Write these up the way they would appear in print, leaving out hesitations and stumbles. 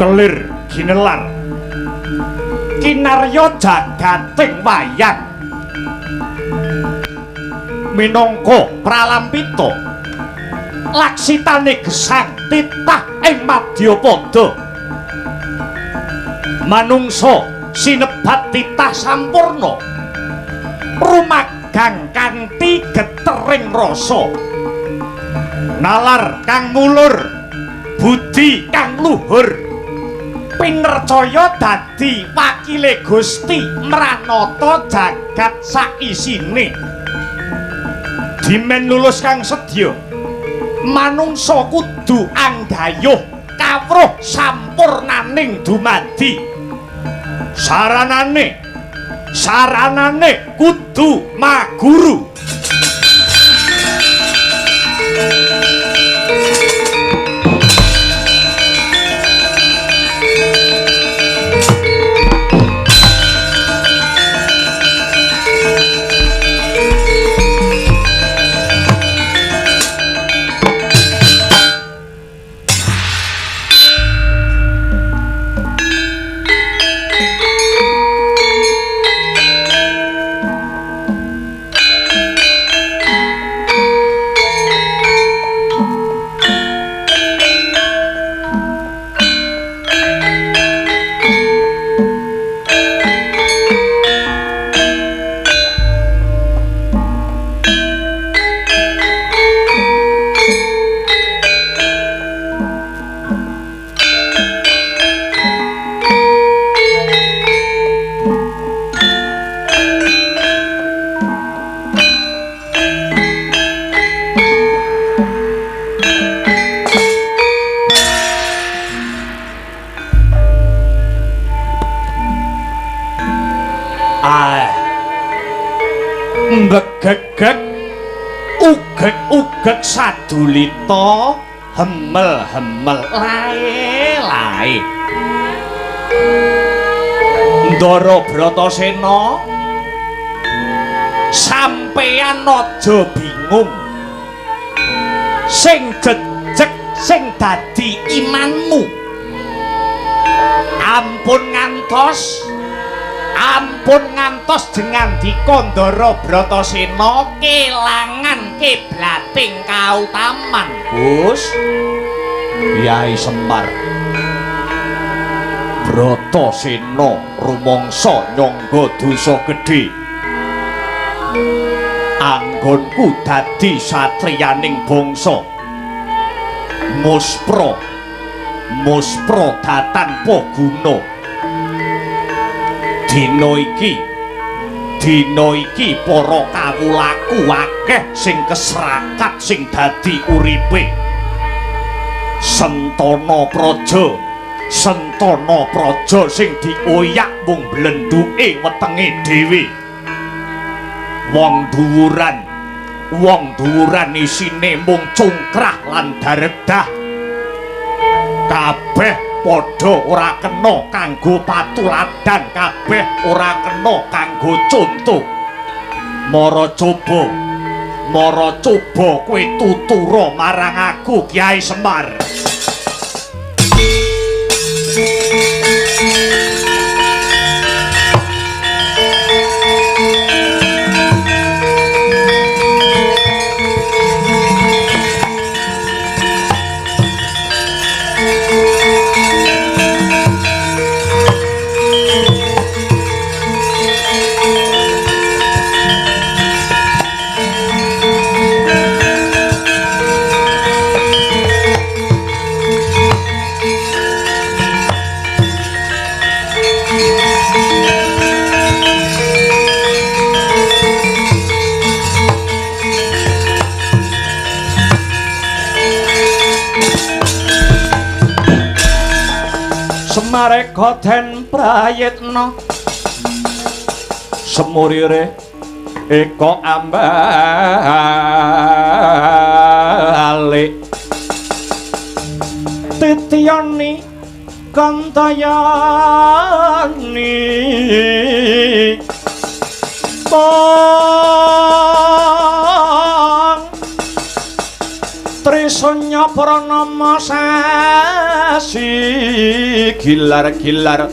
Kelir ginelar kinarya jagating wayang minangka pralampita laksitane gesang titah ing madyapada. Manungsa sinebat titah sampurna rumagang kanthi getering rasa, nalar kang mulur, budi kang luhur, pinercaya dadi wakile Gusti mranata jagat saisine. Dimen lulus kang sedya, manungsa kudu anggayuh kawruh sampurnaning dumadi. Saranane kudu maguru. Mbegegeg ugeg-ugeg sadulita hemel-hemel lae-lae. Ndara Bratasena, sampeyan aja bingung. Sing jejeg sing dadi imanmu. Ampun ngantos jengandika Ndara Bratasena kelangan kiblating kautaman, Gus. Yai Semar, Bratasena rumangsa nyangga dosa gedhe. Anggonku dadi satriyaning bangsa. Muspra datanpa guna. Dina iki para kawulaku akeh sing kesrakat sing dadi uripe. Sentana praja sing dioyak mung blenduke wetenge dhewe. Wong dhuwuran isine mung cungkrah lan daredah. Kabeh padha ora kena kanggo patuladan, kabeh ora kena kanggo conto. Mara coba kowe tutura marang aku, Kyai Semar. Semareka den prayitna semurire eka ambalik titiyani kantayani pang trisatya. Sunya pranama sasi gilar-gilar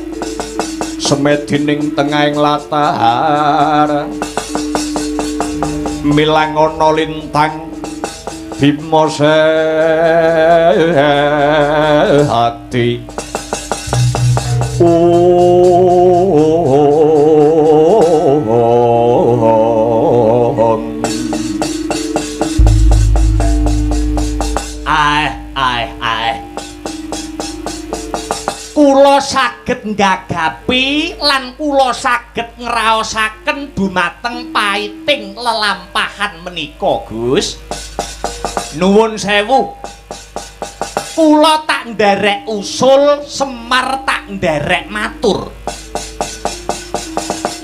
semedi ning tengahing latar milang ana lintang Bima sehati. Aeh aeh aeh, kula saged nggagapi lan kula saged ngraosaken dumateng paiting lelampahan menika, Gus. Nuwun sewu. Kula tak nderek usul, Semar tak nderek matur.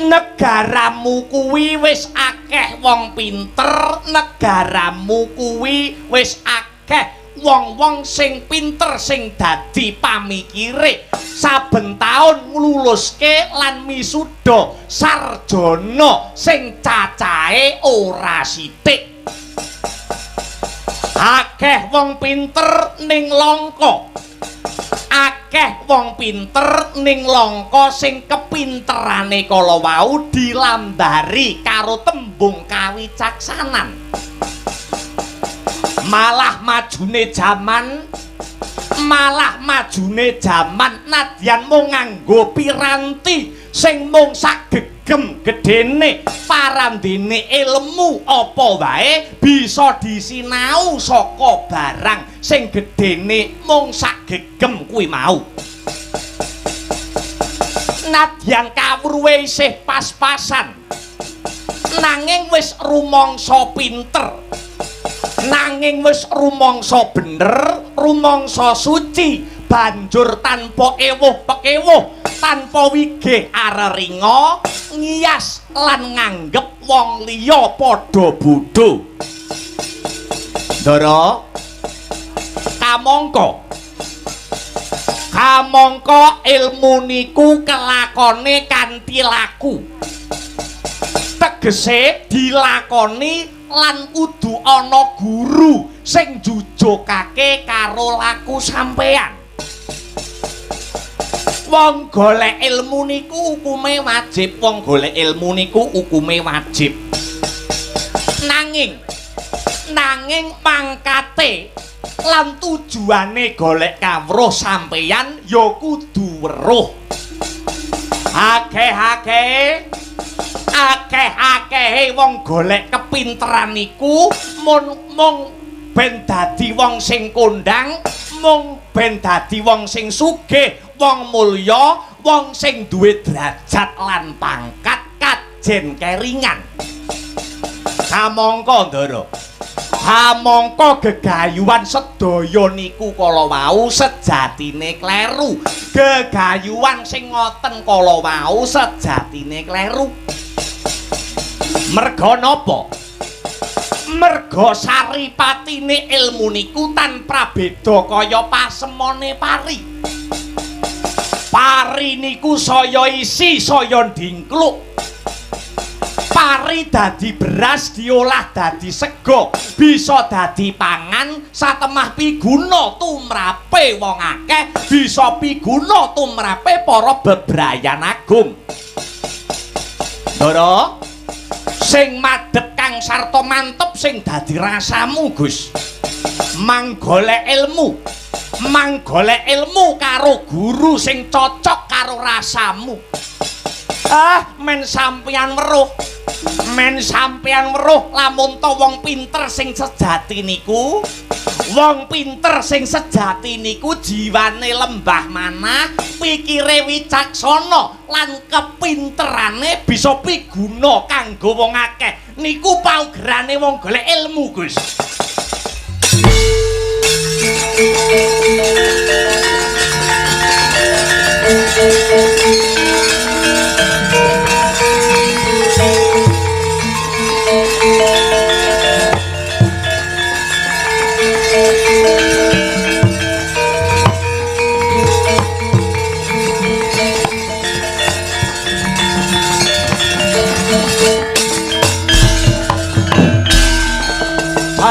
Negaramu kuwi wis akeh wong pinter, negaramu kuwi wis akeh wong-wong sing pinter sing dadi pamikire. Saben taun ngluluske lan misuda sarjana sing cacahe ora sithik. Akeh wong pinter ning Langka, akeh wong pinter ning Langka sing kepinterane kala wau dilambari karo tembung kawicaksanan. Malah majune jaman, malah majune jaman nadyan mung nganggo piranti sing mung sagegem gedene, parandene ilmu apa wae bisa disinau saka barang sing gedene mung sagegem kuwi mau. Nadyan kawruhe isih pas-pasan, nanging wis rumangsa pinter, nanging wis rumangsa bener, rumangsa suci, banjur tanpa ewuh pekewuh, tanpa wigih areringa, ngiyas lan nganggep wong liya padha bodho. Ndara, kamangka kamangka ilmu niku kelakone kanthi laku, tegese dilakoni lan kudu ana guru sing njujugake karo laku sampeyan. Wong golek ilmu niku hukume wajib, wong golek ilmu niku hukume wajib. Nanging nanging pangkate lan tujuane golek kawruh sampeyan ya kudu weruh. Akeh-akehe akeh-akehe wong golek kepinteran niku mung ben dadi wong sing kondang, mung ben dadi wong sing sugih, wong mulya, wong sing duwe derajat lan pangkat kajen keringan. Kamangka Ndara, kamangka gegayuhan sedaya niku kala wau sejatine kleru. Gegayuhan sing ngoten kala wau sejatine kleru. Merga napa? Merga saripatine ilmu niku tanpa beda kaya pasemone pari. Pari niku saya isi, saya ndingkluk. Pari dadi beras diolah dadi sego, bisa dadi pangan satemah piguna tumrape wong akeh, bisa piguna tumrape para bebrayan agung. Ndara, sing madhep kang sarta mantep sing dadi rasamu, Gus. Manggolek ilmu, manggolek ilmu karo guru sing cocok karo rasamu. Ah, men sampeyan weruh, men sampeyan weruh lamun to wong pinter sing sejati niku, wong pinter sing sejati niku jiwane lembah manah, pikire wicaksana lan kepinterane bisa piguna kanggo wong akeh. Niku paugerane wong golek ilmu, Gus.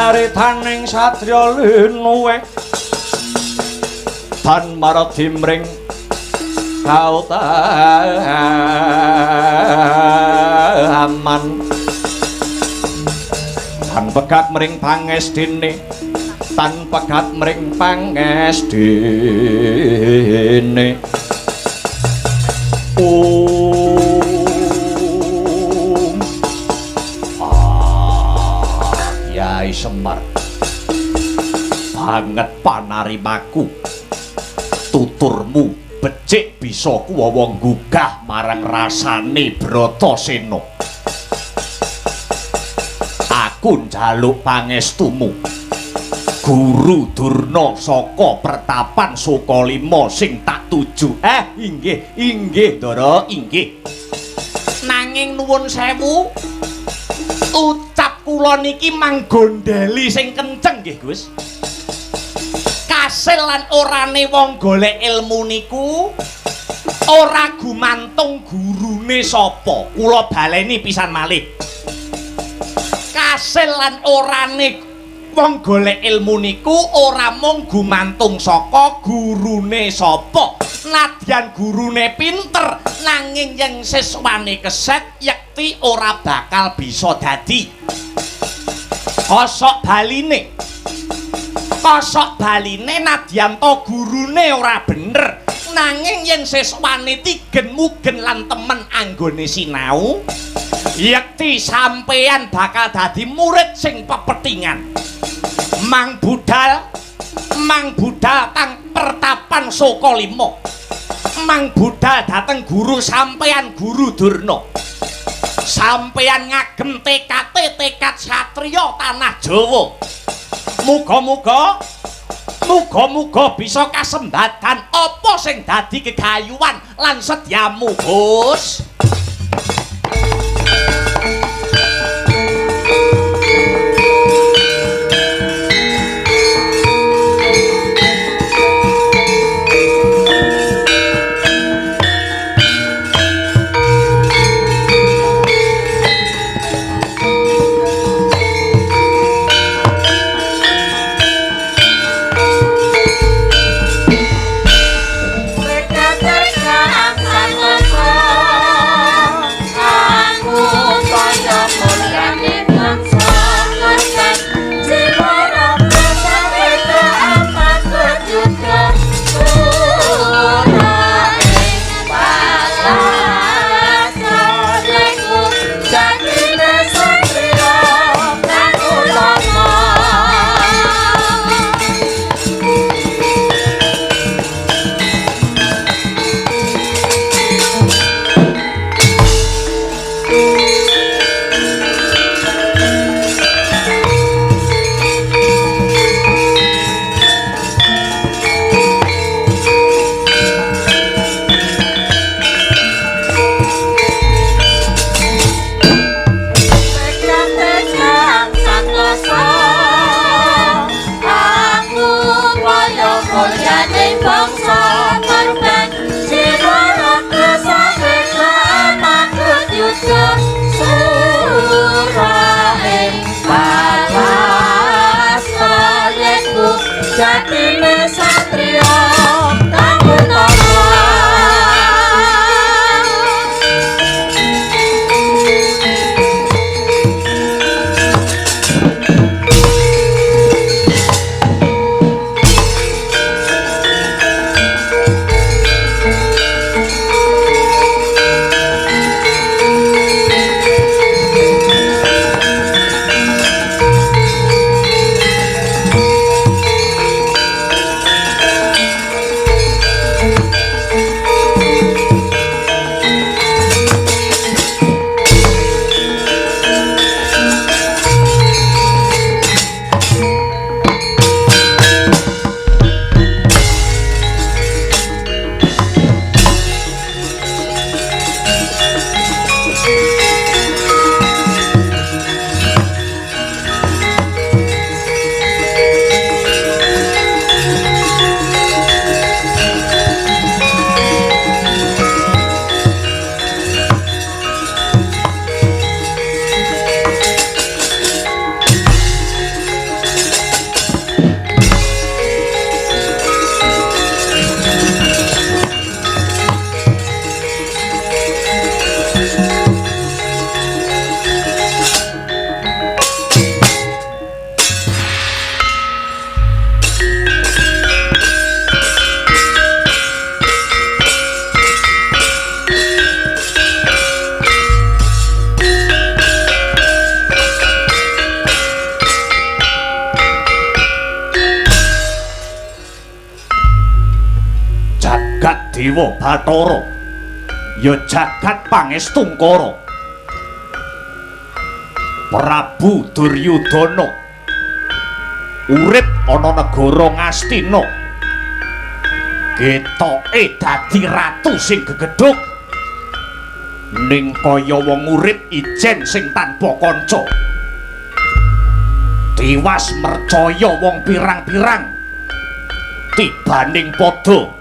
Caritaning satriya linuwe tan maradi mring kautaman tan pegat mring pangestine tan pegat mring pangestine. Om. Ah, Kyai Semar, banget panarimaku. Tuturmu becik bisa kuwawa nggugah marang rasane Bratasena. Aku njaluk pangestumu, Guru Durna saka pertapan Sukalima sing tak tuju. Inggih, inggih Ndara, inggih. Nanging nuwun sewu, ucap kula niki manggondheli sing kenceng nggih, Gus. Kasil lan orane wong golek ilmu niku ora gumantung gurune sapa. Kula baleni pisan malih. Kasil lan orane wong golek ilmu niku ora mung gumantung saka gurune sapa. Nadyan gurune pinter, nanging yen siswane keset yekti ora bakal bisa dadi. Kosok baline. Kosok baline nadyan to gurune ora bener, nanging yen siswane tigen mugen lan temen anggone sinau, yekti sampeyan bakal dadi murid sing pepetingan. Mang budal tang pertapan Sukalima. Mang budal dateng guru sampeyan, Guru Durna. Sampeyan ngagem tekate tekad satriya tanah Jawa. Muga-muga muga-muga bisa kasembadan apa sing dadi kegayuan lan sedyamu, Gus. Tekad-tekad santosa. Dewa Bathara, ya jagat pangestungkara. Prabu Duryudana urip ana negara Ngastina. Ketoke dadi ratu sing gegedhug, ning kaya wong urip ijen sing tanpa kanca. Tiwas mercaya wong pirang-pirang, tibaning padha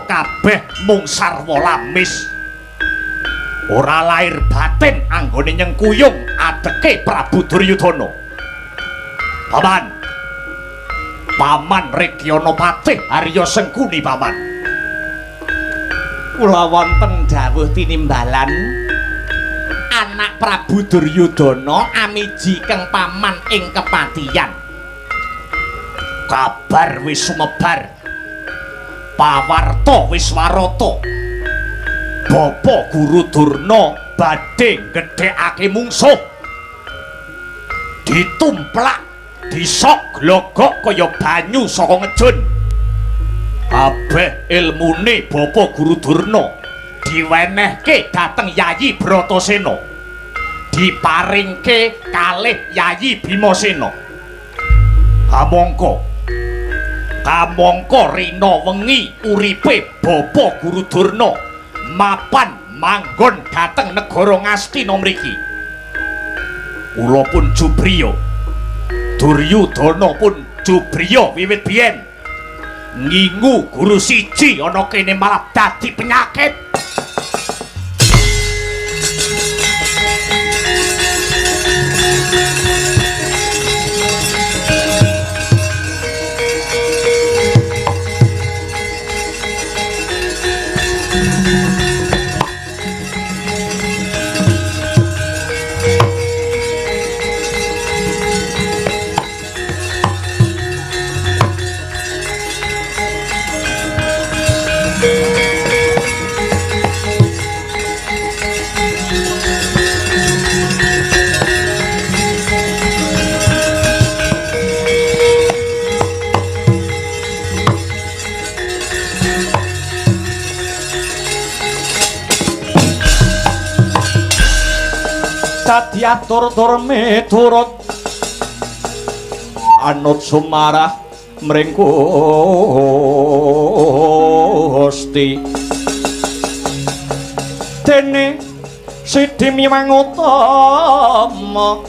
kabeh mung sarwa lamis. Ora lair batin anggone nyengkuyung adeke Prabu Duryudana. Paman, Paman Rekyana Patih Arya Sengkuni Paman. Kula wonten dawuh tinimbalan anak Prabu Duryudana amiji keng paman ing kepatihan. Kabar wis sumebar, pawarta wis warata. Bapa Guru Durna badhe gedhekake mungsuh. Ditumplak, disok glogok kaya banyu saka ngejun. Kabeh ilmune Bapa Guru Durna diwenehke dhateng Yayi Bratasena, diparingke kalih Yayi Bimasena. Kamangka rina wengi uripe Bapa Guru Durna mapan manggon dhateng negara Ngastina mriki. Kula pun jubriya, Duryudana pun jubriya wiwit biyen. Ngingu guru siji ana kene malah dadi penyakit. Diatur-tur miturut anut sumarah mring Gusti. Dene Sidi Miwang Utama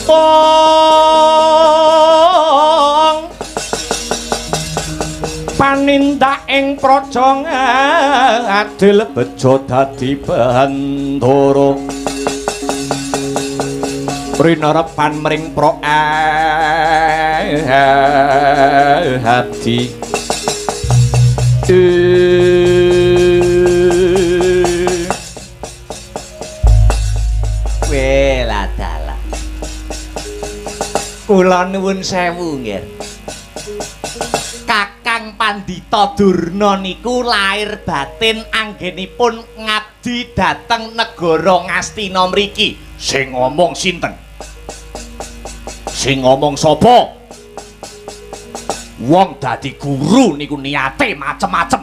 tong panindak ing praja ngadil bejo dadi bandara. Rinarepan mring Prahadi. Weladalah. Kula nuwun sewu nggih. Kakang Pandhita Durna niku lair batin anggenipun ngabdi dhateng negara Ngastina mriki. Sing ngomong sinten? Sing ngomong sapa? Wong dadi guru niku niate macem-macem.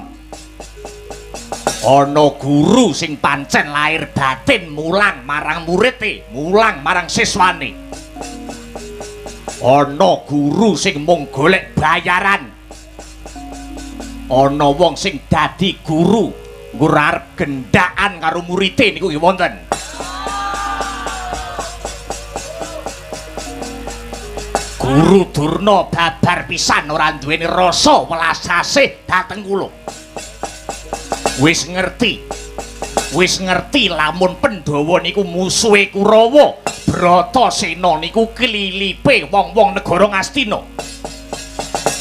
Ana guru sing pancen lair batin mulang marang murite, mulang marang siswane. Ana guru sing mung golek bayaran. Ana wong sing dadi guru nggur arep gendhakan karo murite niku nggih wonten. Guru Durna babar pisan ora duweni rasa welas asih dhateng kula. Wis ngerti lamun Pandhawa niku musuhe Kurawa, Bratasena niku klilipe wong-wong negara Ngastina.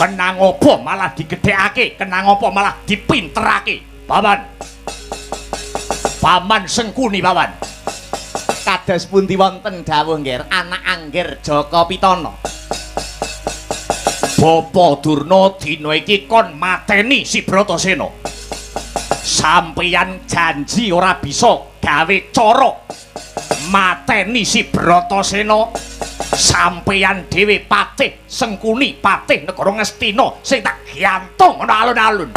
Kenang apa malah digedhekake, kenang apa malah dipinterake. Paman. Paman Sengkuni, Paman. Kados pundi wonten dawuh nggih, anak angger Jaka Pitana. Bapa Durna dina iki kon mateni si Bratasena. Sampeyan janji ora bisa gawe cara mateni si Bratasena. Sampeyan dhewe Patih Sengkuni, Patih negara Ngastina sing tak gantung ana alun-alun.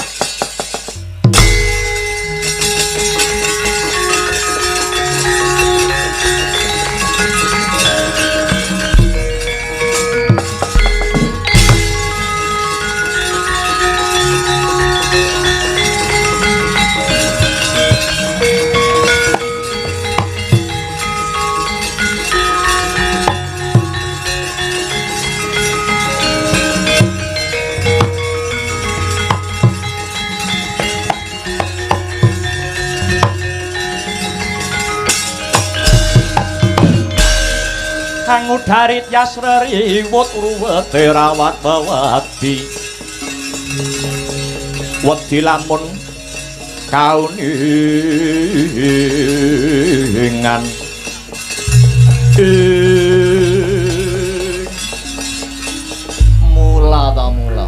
Kang udarit yasreriwut ruwete rawat wedi wedi lamun kauningan mula ta mula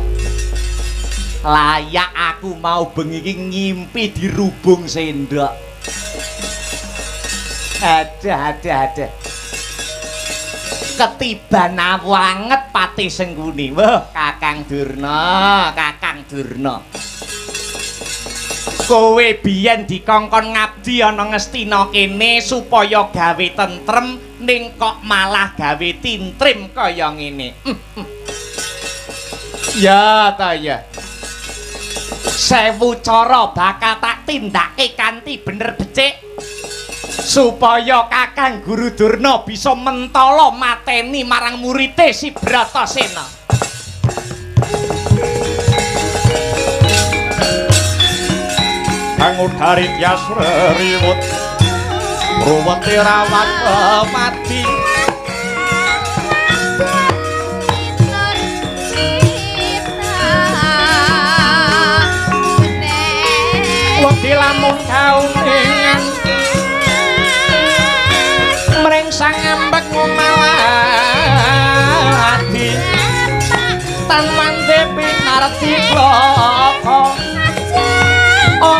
layak aku mau bengi iki ngimpi dirubung sendok. Aduh aduh aduh, ketiban awanget Patih Sengkuni. Wah, Kakang Durna, Kakang Durna, kowe biyen dikongkon ngabdi ana Ngastina kene supaya gawe tentrem, ning kok malah gawe tintrim kaya ngene. Ya ta ya, sewu cara bakal tak tindake kanthi bener becik supaya Kakang Guru Durna bisa mentala mateni marang murite si Bratasena. Kang udarit yasreriwut ruwete rawat mati. Wedi lamun kauningan mrengsang ambek ngumaladi tan mande pinarti bloko. Oh,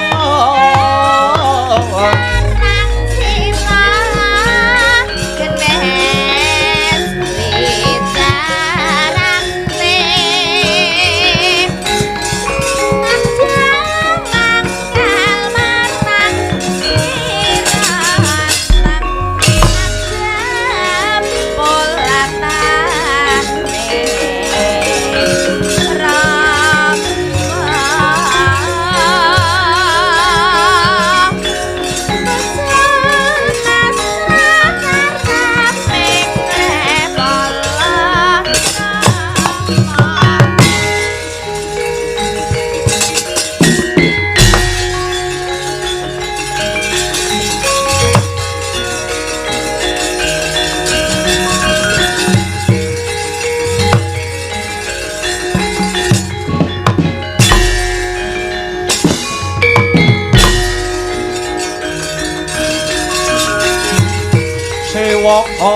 sewaka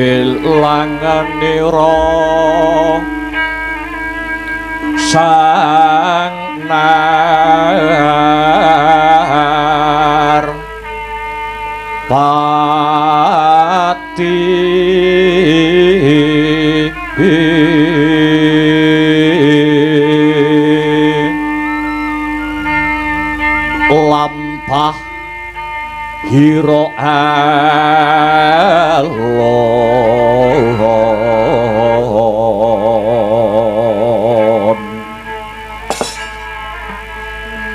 Wijilanganira sang nar pati lampah hira alon.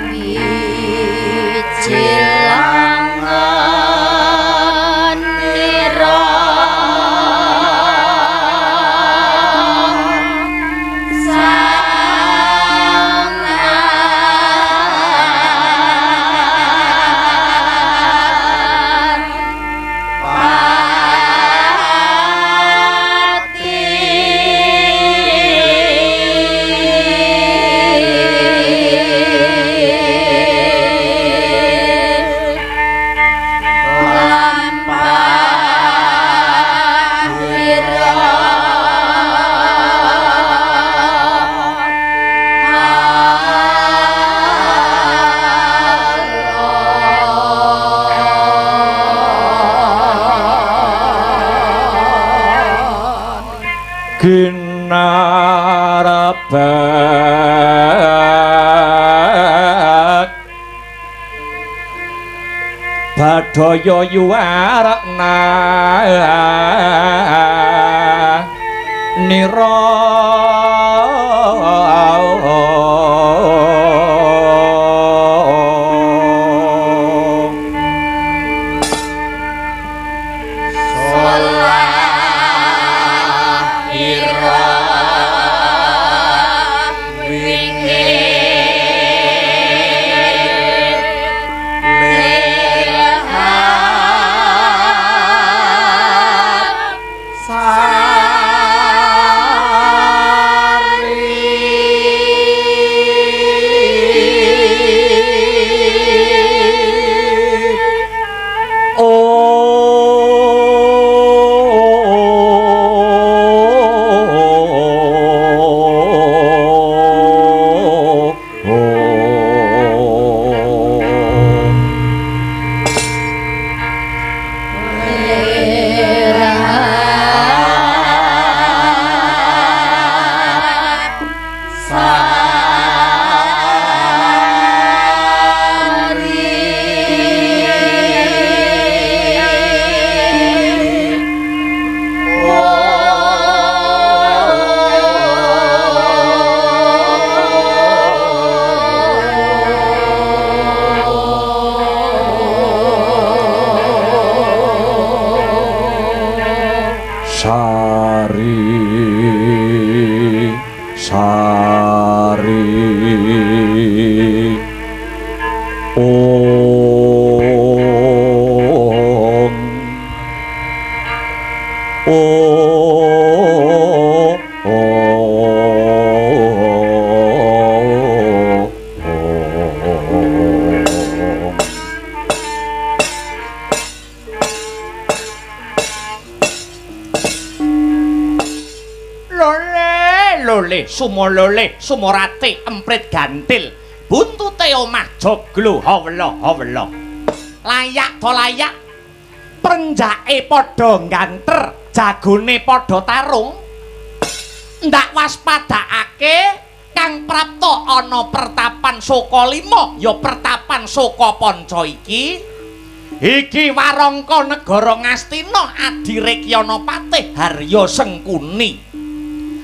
Wijilanganira sang nar pati lampah hira Ginarabak Badaya yuwarakna nira Solahira wingit lilhab sari Lilhab sari Sari sari ong ong. Lole lole sumolole sumorate emprit gantil buntute omah joglo hawela hawela layak to layak prenjake padha ganter jagone padha tarung ndak waspadakake kang prapta ana pertapan Soka 5 ya pertapan Soka Panca iki iki warangka negara Ngastina Adirekyana Patih Harya Sengkuni.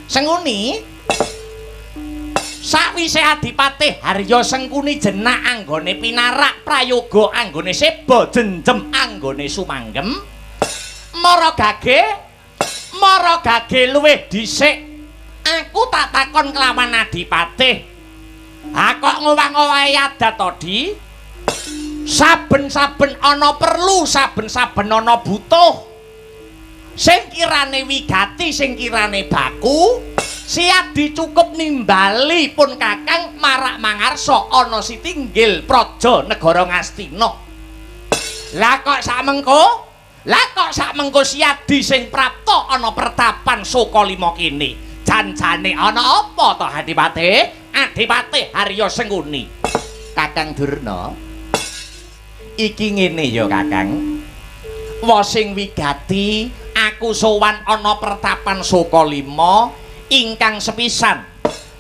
Sengkuni sakwise Adipatih Harya Sengkuni jenak anggone pinarak prayoga anggone seba jenjem anggone sumanggem mara gage luwih dhisik aku tak takon kelawan Adipatih. Ha kok ngowah-ngowahi adat to, Di? Saben-saben ana perlu, saben-saben ana butuh. Sing kirane wigati, sing kirane baku, siadi cukup nimbali pun kakang marak mangarsa ana sitinggil praja negara Ngastina. Lah kok samengko Lah kok sak mengko Siyadi sing prapta ana pertapan Sukalima kene. Janjane ana apa to Adipati? Adipati Harya Sengkuni. Kakang Durna, iki ngene ya Kakang. Wa sing wigati aku sowan ana pertapan Sukalima ingkang sepisan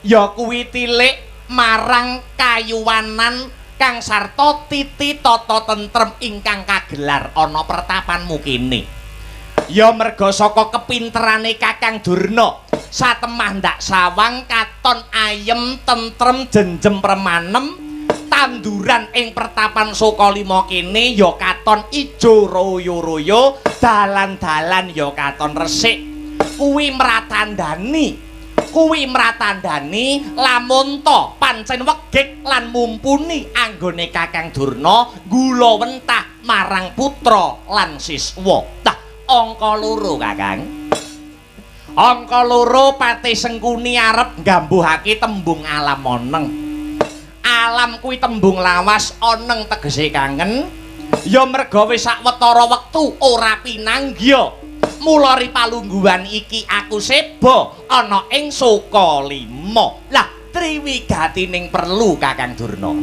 ya kuwi tilik marang kayuwanan kang sarta titi tata tentrem ingkang kagelar ana pertapanmu kene. Ya merga saka kepinterane Kakang Durna satemah ndak sawang katon ayem tentrem jenjem premanem tanduran ing pertapan Sukalima kene ya katon ijo royo-royo, dalan-dalan ya katon resik. Kuwi mratandani lamun ta pancen wegik lan mumpuni anggone Kakang Durna gulawentah marang putra lan siswa. Tah angka loro Kakang. Angka loro Patih Sengkuni arep nggambuhake tembung alam oneng. Alam kuwi tembung lawas, oneng tegese kangen. Ya merga wis sawetara wektu ora pinanggya. Mula ri palungguhan iki aku seba ana ing Sukalima. Lah triwigatining perlu Kakang Durna.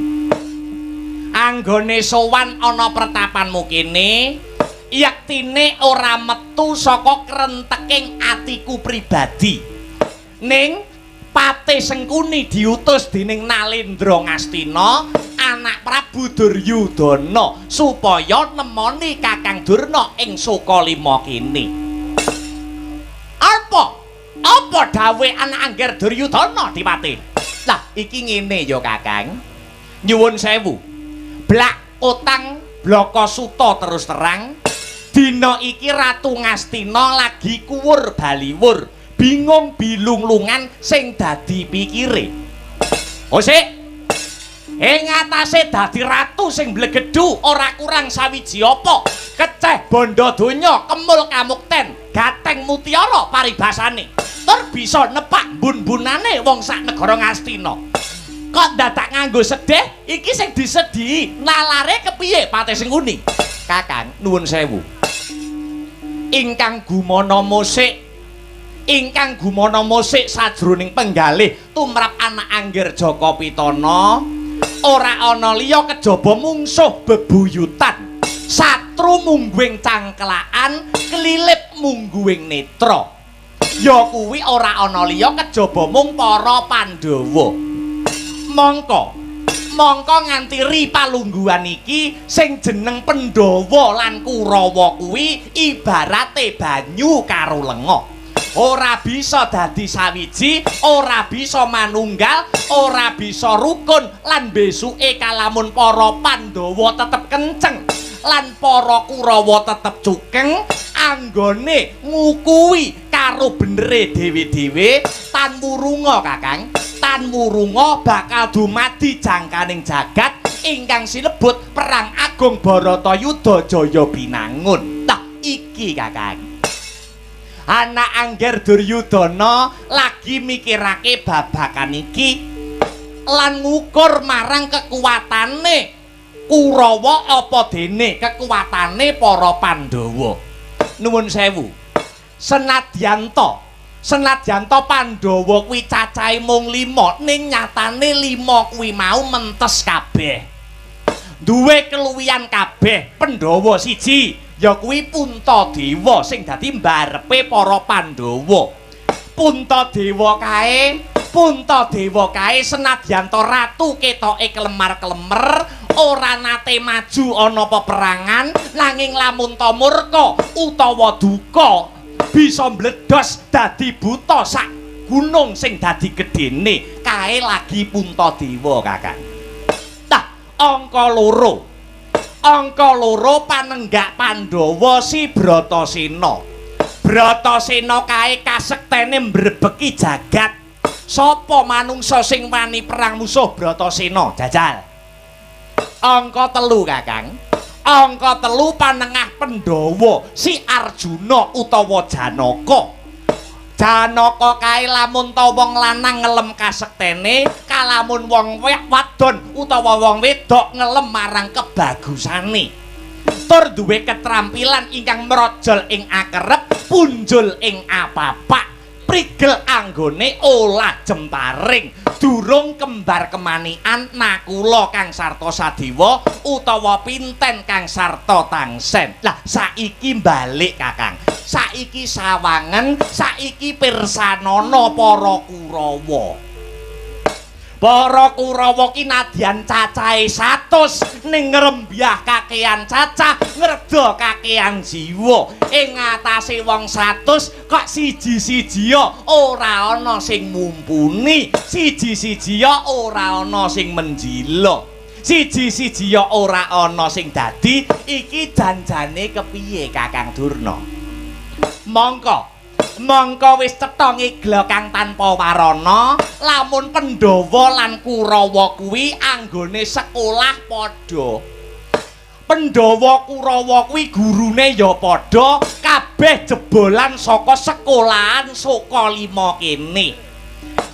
Anggone sowan ana pertapanmu kene, yektine ora metu saka krenteking atiku pribadi. Ning Patih Sengkuni diutus dening Nalendra Ngastina, anak Prabu Duryudana, supaya nemoni Kakang Durna ing Sukalima kene. Apa? Apa dawuhe anak angger Duryudana, Dipati? Lah iki ngene ya Kakang. Nyuwun sewu. Blak utang blaka suta terus terang. Dina iki Ratu Ngastina lagi kuwur baliwur, bingung bilunglungan sing dadi pikire. Osik, ing atase dadi ratu sing mblegedhu ora kurang sawiji apa. Keceh bondo donya, kemul kamukten, gateng mutiara paribasane. Tur bisa nepak bun-bunane wong sak negara Ngastina. Kok dadak nganggo sedih? Iki sing disedihi nalare kepiye Patih Sengkuni? Kakang, nuwun sewu. Ingkang gumana musik, ingkang gumana musik sajroning penggalih tumrap anak angger Jaka Pitana ora ana liya kejaba mungsuh bebuyutan, satru mungguing cangkelaan, kelilip mungguing netra. Ya kuwi ora ana liya kejaba mung para Pandhawa. Mongko nganti ri palungguhan iki sing jeneng Pandhawa lan Kurawa kuwi ibarate banyu karo lenga. Ora bisa dadi sawiji, ora bisa manunggal, ora bisa rukun lan besuke kalamun para Pandhawa tetep kenceng lan para Kurawa tetep cukeng anggone ngukuhi karo benere dhewe-dhewe tan wurunga Kakang. Tan wurunga bakal dumadi jangkaning jagat ingkang sinebut Perang Agung Baratayuda Jaya Binangun. Tah iki Kakang. Anak angger Duryudana lagi mikirake babakan iki lan ngukur marang kekuatane Kurawa apa dene kekuatane para Pandhawa. Nuwun sewu. Senadyan ta Pandhawa kuwi cacahe mung 5, ning nyatane 5 kuwi mau mentes kabeh. Duwe keluwihan kabeh. Pandhawa siji ya kuwi Puntadewa sing dadi mbarepe para Pandhawa. Puntadewa kae senadyan ta ratu ketoke kelemar-kelemer, ora nate maju ana peperangan, nanging lamun ta murka utawa duka bisa mbledos dadi buta sak gunung sing dadi gedene. Kae lagi Puntadewa Kakang. Tah angka loro. Angka loro panenggak Pandhawa si Bratasena. Bratasena kae kasektene mbrebeki jagat. Sapa manungsa sing wani perang musuh Bratasena? Jajal. Angka telu Kakang. Angka telu panengah Pandhawa si Arjuna utawa Janaka. Janaka kae lamun ta wong lanang ngelem kasektene, kalamun wong wadon utawa wong wedok ngelem marang kebagusane. Tur duwe ketrampilan ingkang mrojol ing akerep, punjul ing apapak, prigel anggone olah jemparing. Durung kembar kemanikan Nakula Kang Sarta Sadewa utawa Pinten Kang Sarta Tangsen. Lah saiki balik Kakang. Saiki sawangen, saiki pirsanana para Kurawa. Para Kurawa ki nadyan cacahe 100 ning ngrembyah kakean cacah, ngredha kakean jiwa. Ing ngatasé wong 100 kok siji-sijiya ora ana sing mumpuni, siji-sijiya ora ana sing menjila, siji-sijiya ora ana sing dadi. Iki janjane kepiye Kakang Durna? Mongko mongko wis cetha ngigla kang tanpa warana, lamun Pandhawa lan Kurawa kuwi anggone sekolah padha. Pandhawa Kurawa kuwi gurune ya padha, kabeh jebolan saka sekolahan Sukalima kene.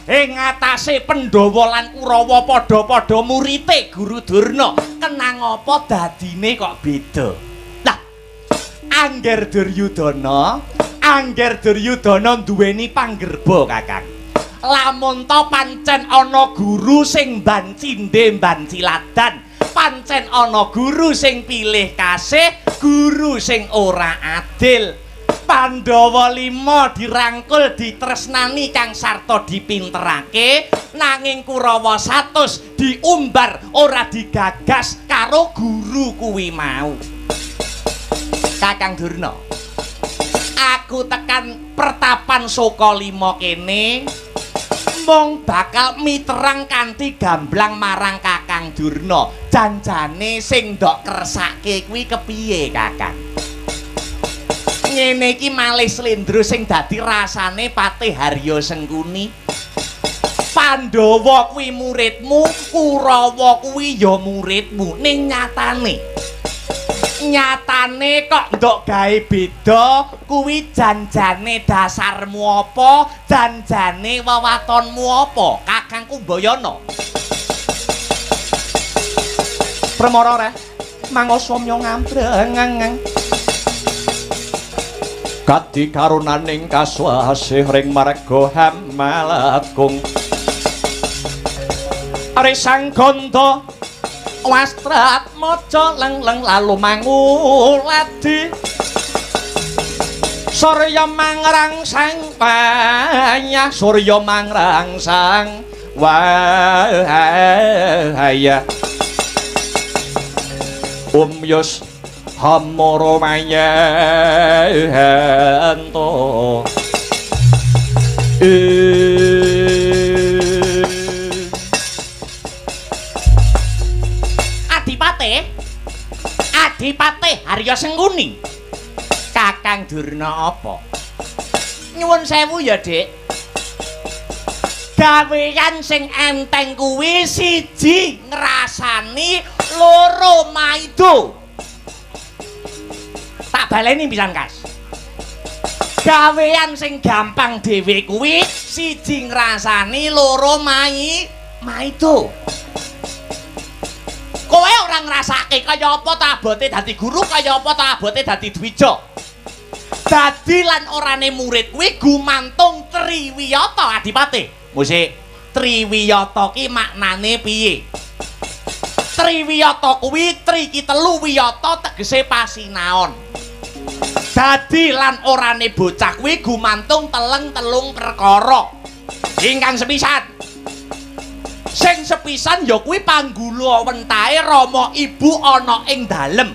Ing ngatasé Pandhawa lan Kurawa padha-padha murite Guru Durna, kenang apa dadine kok beda? Lah, Angger Duryudana, Angger Duryudana duweni panggerba Kakang. Lamun ta pancen ana guru sing mban cindhe mban ciladan, pancen ana guru sing pilih kasih, guru sing ora adil. Pandhawa 5 dirangkul ditresnani Kang Sarta dipinterake, nanging Kurawa 100 diumbar ora digagas karo guru kuwi mau. Kakang Durna, aku tekan pertapan Sukalima kene mung bakal miterang kanthi gamblang marang Kakang Durna. Janjane sing ndok kersake kuwi kepiye Kakang? Ngene iki malih slendro sing dadi rasane Patih Harya Sengkuni. Pandhawa kuwi muridmu, Kurawa kuwi ya muridmu, ning nyatane nyatane kok ndok gawe beda kuwi janjane dasarmu apa, janjane wewatonmu apa Kakang Kumbayana? Premara reh mangosomya ngambreng kadi karunaning kaswasih ring marga Hamalagung. Arisang ganda wastrat maca leng-leng lalu manguladi surya mangrangsang wayah, surya mangrangsang wayah. Umyus hamara mayanto. Adipate, Adipate Harya Sengkuni. Kakang Durna apa? Nyuwun sewu ya, Dik. Gawean sing enteng kuwi siji ngrasani, loro maido. Tak baleni pisan, Kas. Gawean sing gampang dhewe kuwi siji ngrasani, loro maido. Kowe ora ngrasake kaya apa ta abote dadi guru, kaya apa ta abote dadi dwija. Dadi lan orane murid kuwi gumantung triwiyata Adipate. Musik triwiyata ki maknane piye? Triwiyata kuwi tri ki telu, wiyata tegese pasinaon. Dadi lan orane bocah kuwi gumantung teleng-telung perkara. Ingkang sepisan, sing sepisan ya kuwi panggula wentahe rama ibu ana ing dalem.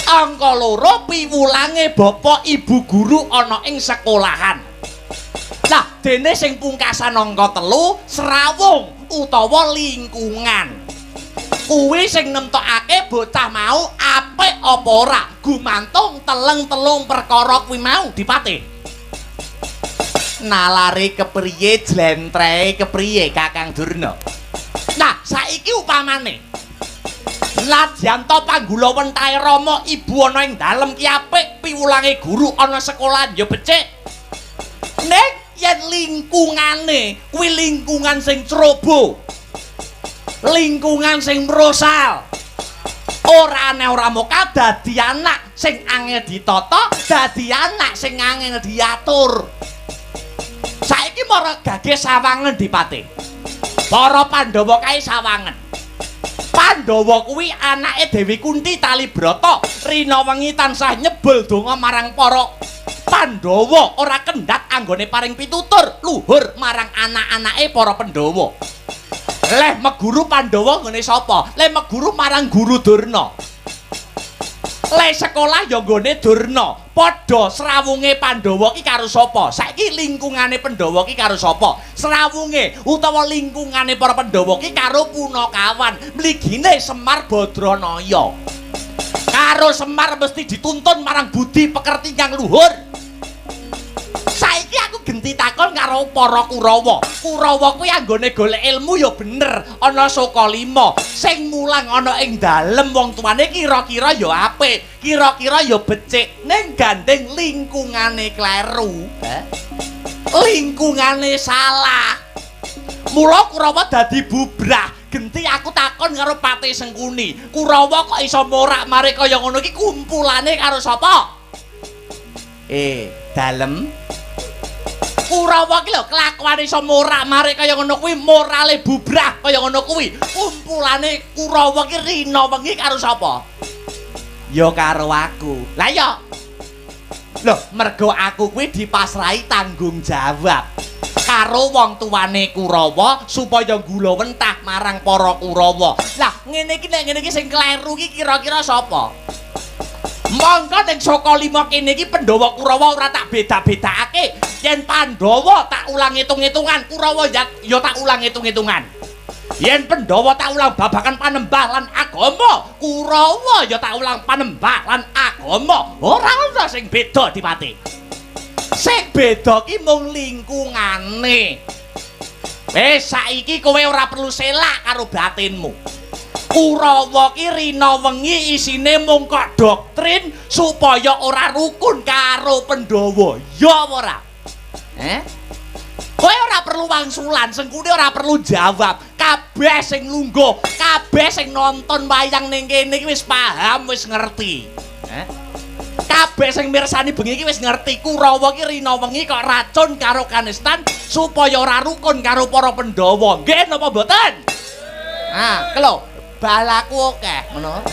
Angka loro piwulange bapak ibu guru ana ing sekolahan. Lah dene sing pungkasan angka 3 srawung utawa lingkungan. Kuwi sing nemtokake bocah mau apik apa ora gumantung teleng-telung perkara kuwi mau Dipate. Nalare kepriye, jlentrehe kepriye Kakang Durna? Nah, saiki upamane nadyan ta panggula wentahe rama ibu ana ing dalem ki apik, piwulange guru ana sekolahan ya becik. Nek yen lingkungane kuwi lingkungan sing ceroboh, lingkungan sing mrosal, Ora aneh ora moka dadi anak sing angel ditata, dadi anak sing angel diatur. Saiki mara gage sawangen dipate. Para Pandhawa kae sawangen. Pandhawa kuwi anake Dewi Kunti Talibrata. Rina wengi tansah nyebul donga marang para Pandhawa, ora kendhat anggone paring pitutur luhur marang anak-anake para Pandhawa. Leh meguru Pandhawa nggone sapa? Leh meguru marang Guru Durna. Leh sekolah ya nggone Durna. Padha srawunge Pandhawa ki karo sapa? Saiki lingkungane Pandhawa ki karo sapa? Srawunge utawa lingkungane para Pandhawa ki karo punakawan. Mligine Semar Badranaya. Karo Semar mesti dituntun marang budi pekerti kang luhur. Saiki aku genti takon karo para Kurawa. Kurawa kuwi anggone golek ilmu ya bener, ana Saka Lima. Sing mulang ana ing dalem wong tuane kira-kira ya apik, kira-kira ya becik, ning gandeng lingkungane kleru. Lingkungane salah. Mula Kurawa dadi bubrah. Genti aku takon karo Patih Sengkuni. Kurawa kok iso morak-marik kaya ngono iki kumpulane karo sapa? Dalem Kurawa ki lho kelakuane iso morak-marik kaya ngono kuwi, morale bubrah kaya ngono kuwi. Kumpulane Kurawa ki rina wengi karo sapa? Ya karo aku. Lah ya. Lho, mergo aku kuwi dipasrahi tanggung jawab karo wong tuane Kurawa supaya gulawentah marang para Kurawa. Lah, ngene iki nek ngene iki sing kleru ki kira-kira sapa? Mongko ning Saka Lima kene iki Pandhawa Kurawa ora tak beda-bedakake. Yen Pandhawa tak ulang hitung-hitungan, Kurawa ya tak ulang hitung-hitungan. Yen Pandhawa tak ulang babagan panembah lan agama, Kurawa ya tak ulang panembah lan agama. Ora ana sing beda dipati. Sing beda ki mung lingkungane. Wis saiki kowe ora perlu selak karo batinmu. Kurawa ki rina wengi isine mung kok doktrin supaya ora rukun karo Pandhawa. Ya apa ora? Kowe ora perlu wangsulan, Sengkuni ora perlu jawab. Kabeh sing lungguh, kabeh sing nonton wayang ning kene iki wis paham, wis ngerti. Kabeh sing mirsani bengi iki wis ngerti Kurawa ki rina wengi kok racun karo Kanistan supaya ora rukun karo para Pandhawa. Nggih napa mboten? Ah, kelo balaku akeh ngono.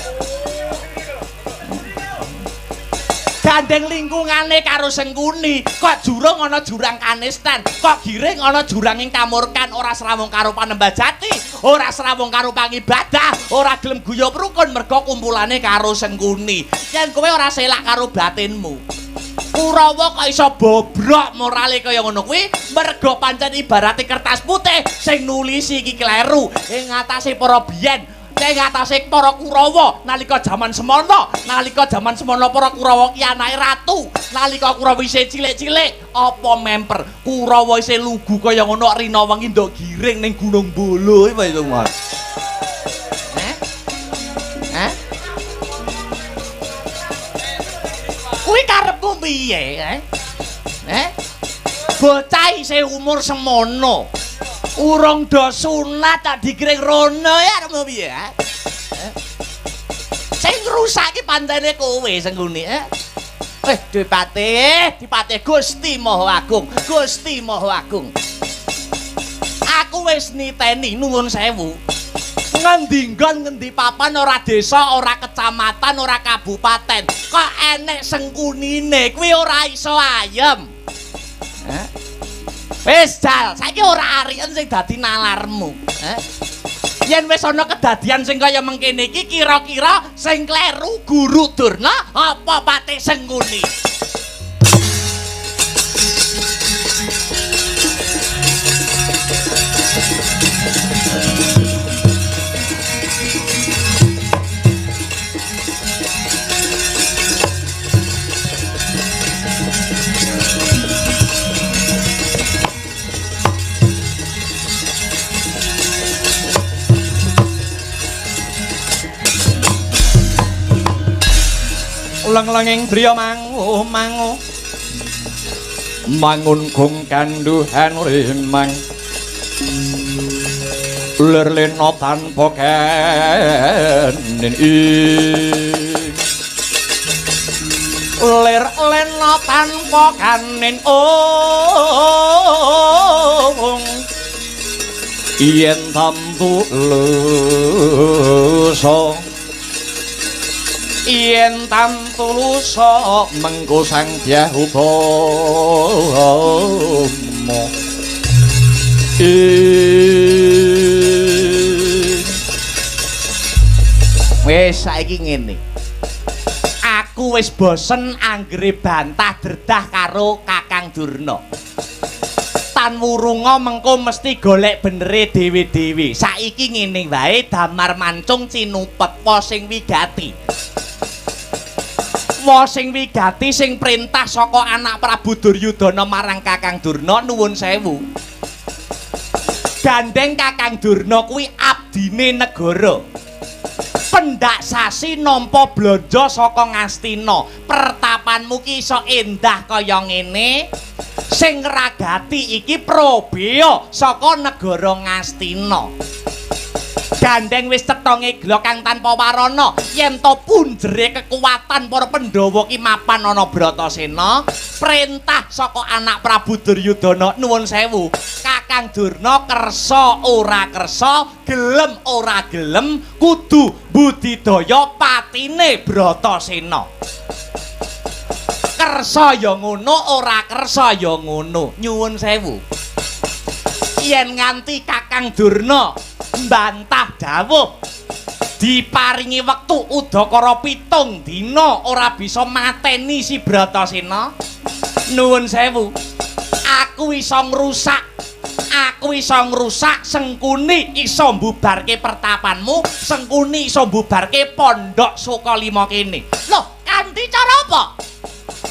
Gandeng lingkungane karo Sengkuni, kok jurung ana jurang Kanistan, kok giring ana jurang ing kamurkan, ora srawung karo panembah jati, ora srawung karo pangibadah, ora gelem guyub rukun mergo kumpulane karo Sengkuni. Yen kowe ora selak karo batinmu, Kurawa kok iso bobrok morale kaya ngono kuwi mergo pancen ibarate kertas putih sing nulisi iki kleru ing ngatasé para biyen. Ing atase para Kurawa nalika jaman semono, nalika jaman semono para Kurawa ki anake ratu. Nalika Kurawa isih cilik-cilik, apa memper Kurawa isih lugu kaya ngono rina wengi ndok giring ning Gunung Bolo apa itu, Mas? Kuwi karepmu piye, Bocah isih umur semono. Urung do sunat tak digiring rono ya arep piye? Sing ngrusak iki pancene kowe Sengkuni, Weh, dipatih, dipatih Gusti Maha Agung, Gusti Maha Agung. Aku wis niteni nuwun sewu. Ngendi nggon ngendi papan ora desa, ora kecamatan, ora kabupaten. Kok enek Sengkunine kuwi ora iso ayem. Wis jal, saiki ora ariken sing dadi nalarmu. Yen wis ana kedadian sing kaya mengkene iki kira-kira sing kleru Guru Durna apa Patih Sengkuni? Leng-lenging driya mangu mangu mangun gong kanduhan rimang Lir lena tanpa kenin ing lir lena tanpa kanin ong yen tamtu lusa yen tamtu lusa mengko Sang Dyah Utama. Wis saiki ngene. Aku wis bosen anggere bantah dredah karo Kakang Durna. Tan wurunga mengko mesti golek benere dhewe-dhewe. Saiki ngene wae, damar mancung cinupet wa sing wigati. Wa sing wigati sing perintah saka anak Prabu Duryudana marang Kakang Durna, nuwun sewu. Gandeng Kakang Durna kuwi abdine negara. Pendak sasi nampa blanja saka Ngastina. Pertapanmu ki iso endah kaya ngene. Sing ngragati iki probea saka negara Ngastina. Gandeng wis cetha ngegla kang tanpa warana yen to punjere kekuatan para Pandhawa ki mapan ana Bratasena. Perintah saka anak Prabu Duryudana, nuwun sewu. Kakang Durna kersa ora kersa, gelem ora gelem kudu budidaya patine Bratasena. Kersa ya ngono, ora kersa ya ngono. Nyuwun sewu. Yen nganti Kakang Durna mbantah dawuh diparingi wektu udakara 7 dina ora bisa mateni si Bratasena, nuwun sewu, aku iso ngrusak, aku iso ngrusak Sengkuni iso mbubarke pertapanmu, Sengkuni iso mbubarke pondok Sukalima kene. Loh, kanthi cara apa?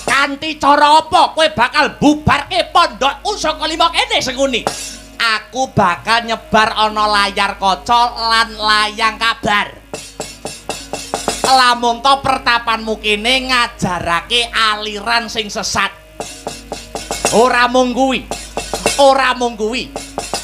Kanthi cara apa kowe bakal mbubarke pondok Sukalima kene, Sengkuni? Aku bakal nyebar ana layar kaca lan layang kabar. Lamun to pertapanmu kene ngajarake aliran sing sesat. Ora mung kuwi. Ora mung kuwi.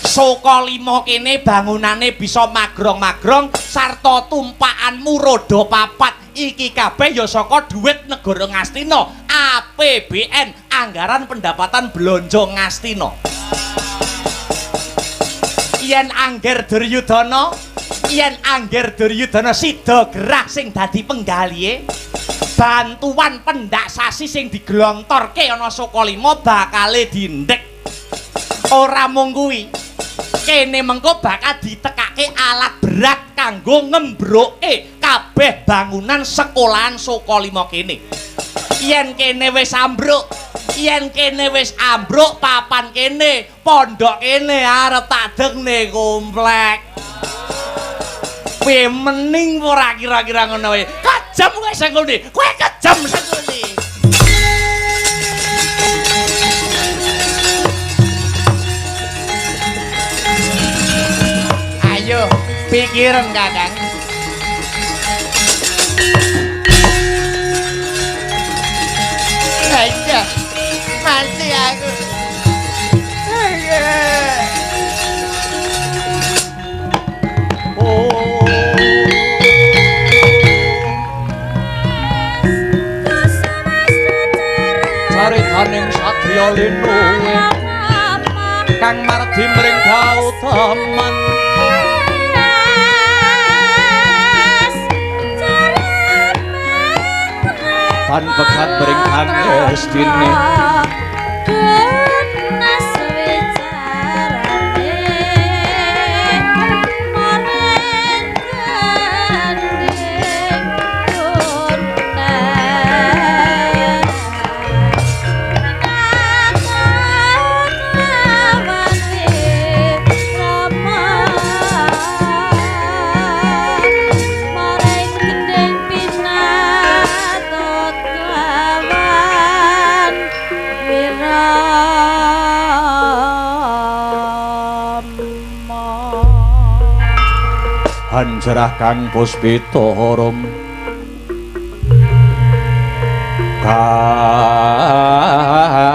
Sukalima kene bangunane bisa magrong-magrong sarta tumpakanmu roda papat. Iki kabeh ya saka dhuwit negara Ngastina, APBN, anggaran pendapatan blanja Ngastina. Yen angger Duryudana, yen angger Duryudana sida gerah sing dadi penggalihe, bantuan pendak sasi sing diglontorke ana Sukalima bakale dindhek. Ora mung kuwi, kene mengko bakal ditekake alat berat kanggo ngembroke kabeh bangunan sekolahan Sukalima kene. Yen kene wis ambruk, yen kene wis ambruk papan kene, pondok kene arep tak degne komplek. Piye mening ora kira-kira ngono wae. Kejam kowe Sengkuni, kowe kejam Sengkuni. Ayo pikiran Kakang. Ayo, mati aku. Oh. Caritaning satriya linuwe kang mardi mring kautaman. Tan pegat mring kangestine. Hanjerah kang puspita harum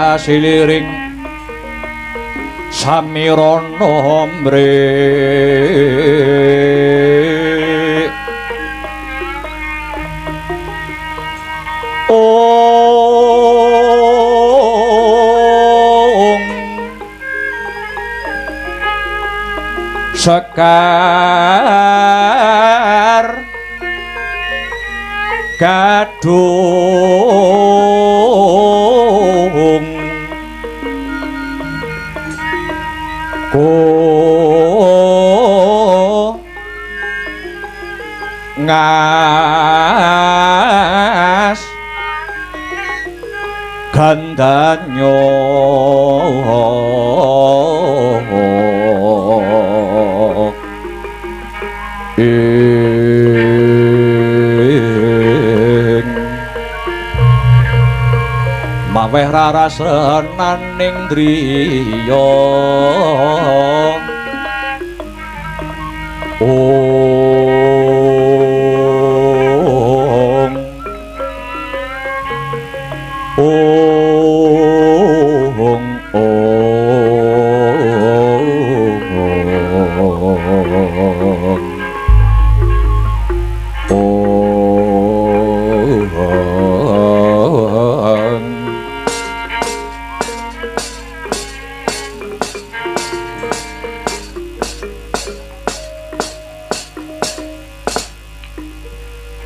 kasiliring Samirana mrik ong sekar gadung ko ngas gandanyo ing maweh rarasenaning driya ong ong ong ong.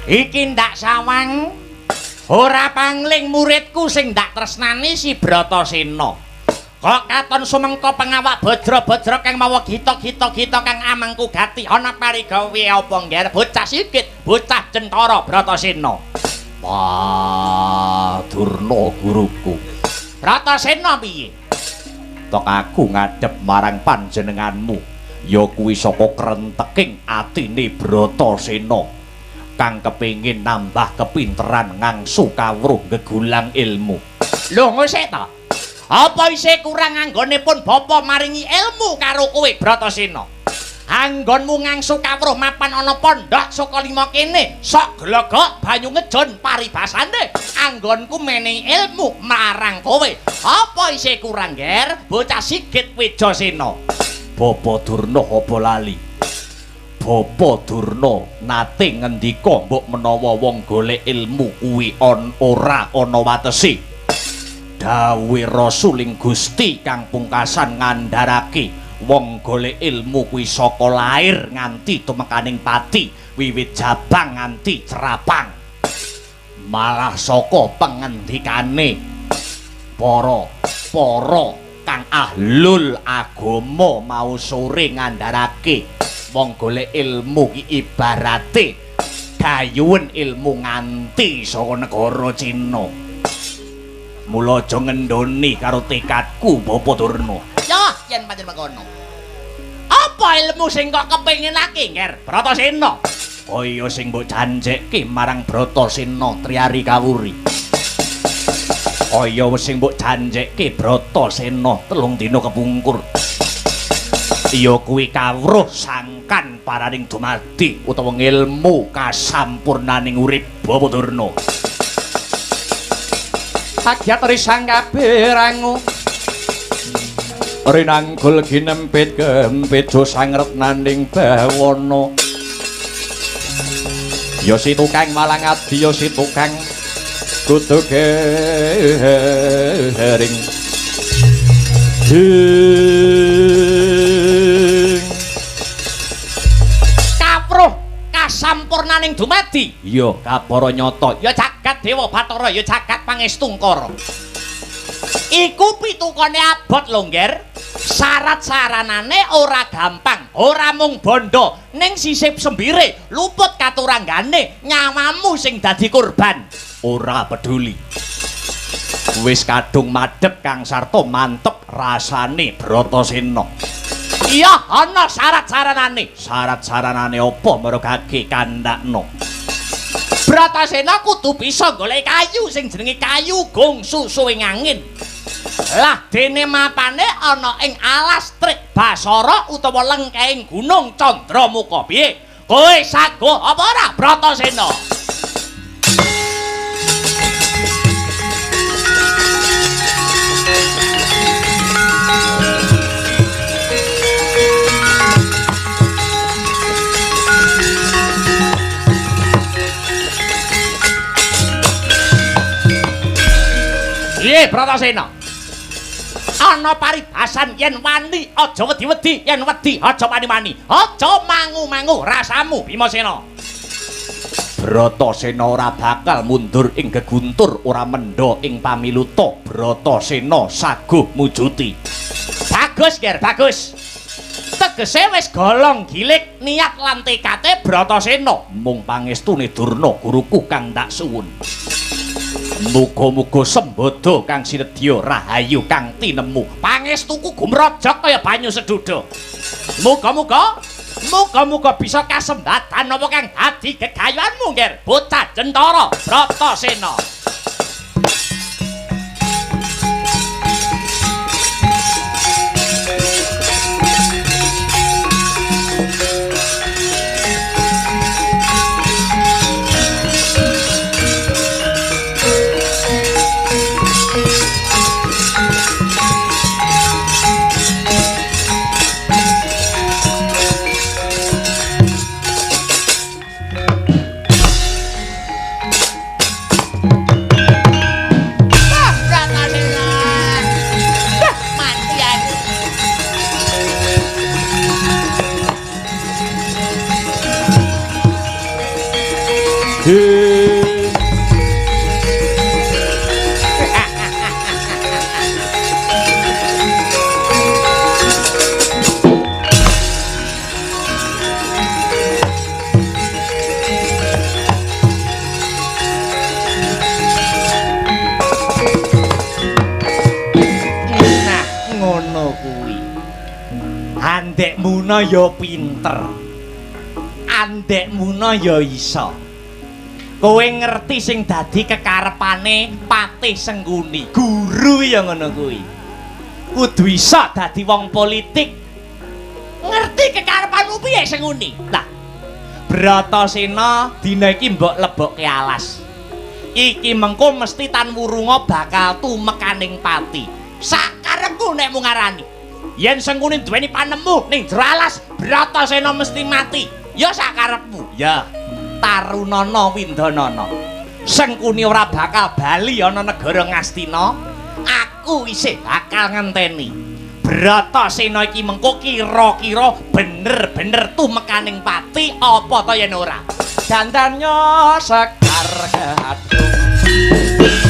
Iki ndak sawang ora pangling muridku sing ndak tresnani si Bratasena. Kok katon sumengko pengawak bajra-bajra kang mawa gita-gita-gita kang amangku gati ana parigawe apa ngger bocah sikit, bocah centara Bratasena. Wah, Durna guruku. Bratasena piye? Tok aku ngadhep marang panjenenganmu, ya kuwi saka krenteking atine Bratasena kang kepengin nambah kepinteran ngangsu kawruh gegulang ilmu. Lho ngosek ta? Apa isih kurang anggonipun bapa maringi ilmu karo kowe Bratasena? Anggonmu ngangsu kawruh mapan ana pondok Sukalima kene, sok glogok banyu ngejon paribasane. Anggonku menehi ilmu marang kowe. Apa isih kurang, Ger? Bocah Sigit Wijasena. Bapa Durna apa lali? Bapa Durna nate ngendika mbok menawa wong golek ilmu kuwi ora ana watesi. Dawuhe Rasuling Gusti kang pungkasan ngandharake wong golek ilmu kuwi saka lair nganti tumekaning pati, wiwit jabang nganti cerapang. Malah saka pengendikane para kang ahlul agama mau sore ngandharake wong golek ilmu ki ibarate gayuwen ilmu nganti saka negara Cina. Mula aja ngendoni karo tekadku Bapa Durna. Ya, yen pancen mengkono. Apa ilmu sing kok kepinginake, Nger? Bratasena. Kaya sing mbok janjekke marang Bratasena Triari Kawuri. Kaya sing mbok janjekke Bratasena 3 dina kepungkur. Ya kuwi kawruh sangkan paraning dumadi utawa ngilmu kasampurnaning urip Bapa Durna. Sagyat risang kabeh rangu rinanggul ginempit gempit sangretnaning bawana. Ya si tukang malang adi ya si tukang kudu gering. Kawruh kasampurnaning dumadi. Iya kabara nyata. Ya jagat Dewa Bathara, ya jagat Pangestungkara. Iku pitukane abot lho, Ngger. Syarat saranane ora gampang, ora mung bondo, ning sisip sembire luput katuranggane nyawamu sing dadi korban. Ora peduli. Wis kadung madhep Kang Sarto mantep rasane Bratasena. Iya, ana syarat saranane. Syarat saranane apa mergake kandhakno? Bratasena kudu bisa golek kayu sing jenenge kayu gong susuwing angin. Lah dene mapane ana ing alas Trik Basara utawa lengkehing Gunung Candramuka. Piye? Kowe saguh apa ora Bratasena? Piye Bratasena? Ana paribasan yen wani aja wedi-wedi, yen wedi aja wani-wani. Aja mangu-mangu rasamu Bimasena. Bratasena ora bakal mundur ing geguntur, ora mendha ing pamiluta. Bratasena saguh mujuti. Bagus, Ger, bagus. Tegese wis golong gilik niat lan tekate Bratasena. Mung pangestune Durna guruku kang tak suwun. Muga-muga sembada kang sinedya rahayu kang tinemu. Pangestuku gumrojok kaya banyu seduda. Muga-muga muga-muga bisa kasembatan apa kang dadi gegayuanmu, Ger, bocah jentara Bratasena. Nah, ngono kuwi. Andek muna ya pinter. Andek muna ya iso. Kowe ngerti sing dadi kekarepane Patih Sengkuni. Guru ya ngono kuwi. Kudu iso dadi wong politik. Ngerti kekarepanmu piye Sengkuni? Lah, Bratasena dina iki mbok lebokke alas. Iki mengko mesti tan wurunga bakal tumekaning pati. Sakarepku nek mung ngarani. Yen Sengkuni duweni panemu ning jero alas, Bratasena mesti mati. Ya sakarepmu. Ya. Tarunana Windanana. Sengkuni ora bakal bali ana negara Ngastina. Aku isih bakal ngenteni. Bratasena iki mengko kira-kira bener-bener tumekaning pati apa ta yen ora. Dandanya sekar gadung.